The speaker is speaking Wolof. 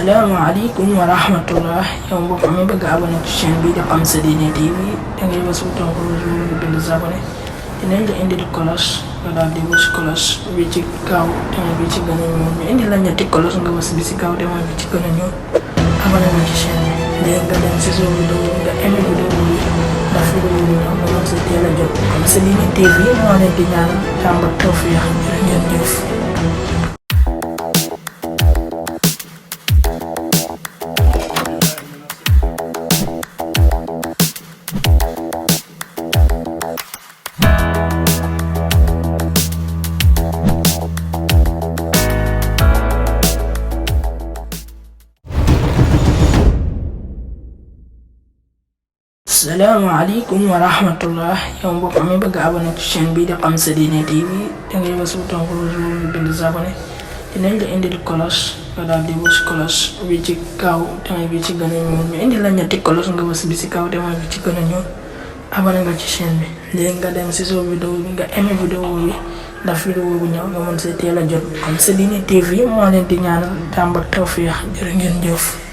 Assalamualaikum warahmatullahi yow mbokk mi bëgg a abonné ci chaîne bi di Xam Sa Diine TV dangay bës bouton rouge bi bind s'abonner dinañ la indil cloche nga daal di bës cloche bi ci kaw tamit bi ci gën a ñuul ñu indi la ñetti cloche nga bës bi ci kaw tamit bi ci gën a ñuul abonné nga ci chaîne bi léegi nga dem ci suuf vidéo bi nga aimé vidéo bi ndax vidéo bi ñëw nga mën see teel a jot Xam Sa Diine TV moo leen di ñaan jàmm ak tawfiix jërë ngeen jëf. Assalamualaikum warahmatullahi yow mbokk mi bëgg a abonné ci chaîne bi di Xam Sa Diine TV dangay bës bouton rouge bi bind s'abonner dinañ la indil cloche nga daal di bës cloche bi ci kaw tamit bi ci gën a ñuul ñu indi la ñetti cloche nga bës bi ci kaw tamit bi ci gën a ñuul abonné nga ci chaîne bi léegi nga dem ci suuf vidéo bi nga aimé vidéo bi ndax vidéo bu ñëw nga mën see teel a jot Xam Sa Diine TV moo leen di ñaanal jàmm ak tawfiix jërë ngeen jëf.